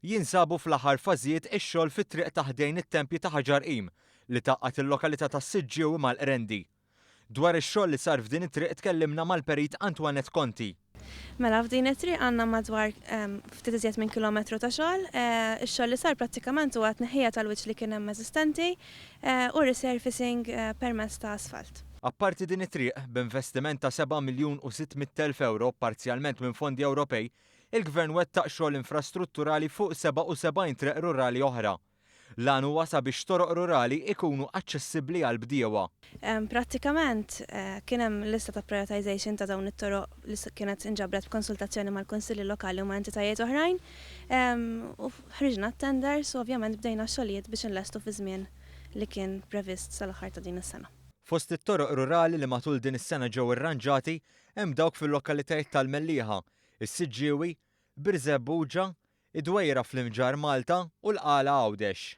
Jinsabu fl-aħħar fażijiet ix-xogħol fit-triq ta' ħdejn it-tempji ta' Ħaġar Qim li tgħaqqad il-lokalità tas-Siġġiewi mal-Qrendi. Dwar ix-xogħol li sar f'din it-triq tkellimna mal-Perit Antoinette Conti. Mela f'din it-triq għandna madwar ftit iżjed minn kilometru ta' xogħol. Ix-xogħol li sar prattikament huwa tneħħija tal-wiċċ li kien hemm eżistenti u resurfacing permezz ta' asfalt. Apparti din it-triq, b'investiment ta' seba' miljun u 600,000 ewro parzjalment minn fondi Ewropej, Il-Gvern wettaq xogħol infrastrutturali fuq 77 triq rurali oħra. L-għan huwa sabiex toroq rurali ikunu aċċessibbli għall-bdiewa. Prattikament kien hemm lista ta' prioritization ta' dawn it-toroq li kienet inġabret b'konsultazzjoni mal-kunsilli lokali u ma' entitajiet oħrajn u ħriġna t-tenders u ovvjament bdejna x-xogħlijiet biex inlestu fiż-żmien li kien previst sal-aħħar ta' din is-sena. Fost it-toroq rurali li matul din is-sena ġew irranġati hemm dawk fil-lokalitajiet tal-Mellieħa, is-Siġġiewi, Birżebbuġa, id-Dwejra fl-Imġarr Malta u l-Qala Għawdex.